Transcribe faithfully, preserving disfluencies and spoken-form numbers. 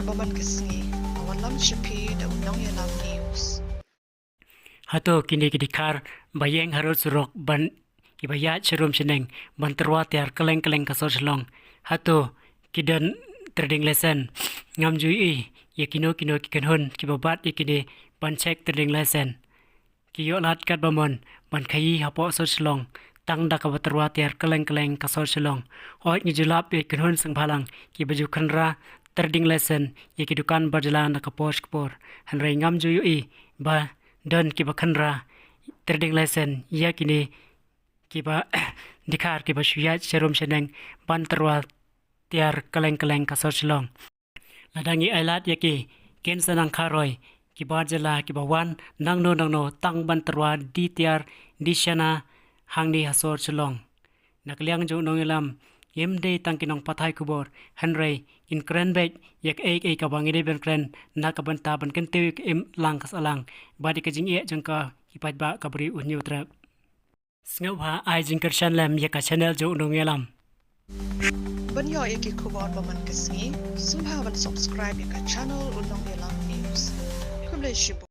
Ba man ka sngi, a wanlam sha phi da u Nongïalam News. Hato kine ki dkhar ba ïeng harud surok ban kiba ïaid sharum shaneng ban tyrwa tiar kylleng kylleng ka sor Shillong. Hato ki don trading license? Ngam ju ïohi ïa kino kino ki kynhun kiba bat ïa kine ban check trading license. Ki ïoh lad katba mon ban khaïi hapoh sor Shillong tang da kaba tyrwa tiar kylleng kylleng ka sor Shillong. Hooid, ngi ju lap ïa ki kynhun seng bhalang kiba ju khynra trading license ïa ki dukan bar jylla na ka por sha ka por. Hynrei ngam ju ïohi ba don kiba khynra trading license ïa kine kiba dkhar kiba shu ïaid sharum shaneng ban tyrwa tiar kylleng kylleng ka sor Shillong. Lada ngi ailad ïa ki, kin sa nang kharoi ki bar jylla kiba wan nangno nangno tang ban tyrwa die tiar die shana hangne ha sor Shillong. Na ka liang jong u Nongïalam, ym dei tang ki nongpathai khubor, hynrei kin kren beit ïa kaei kaei kaba ngi dei ban kren na ka bynta ban kyntiew ïa ka imlang ka sahlang bad ïa ka jingeh jong ka ki paidbah ka Bri u Hynñiewtrep. Sngewbha ai jingkyrshan lem ïa ka channel jong u Nongïalam. Ban ïoh ïa ki khubor ba man ka sngi, sngewbha ban subscribe ïa ka channel u Nongïalam News. Khublei shibun.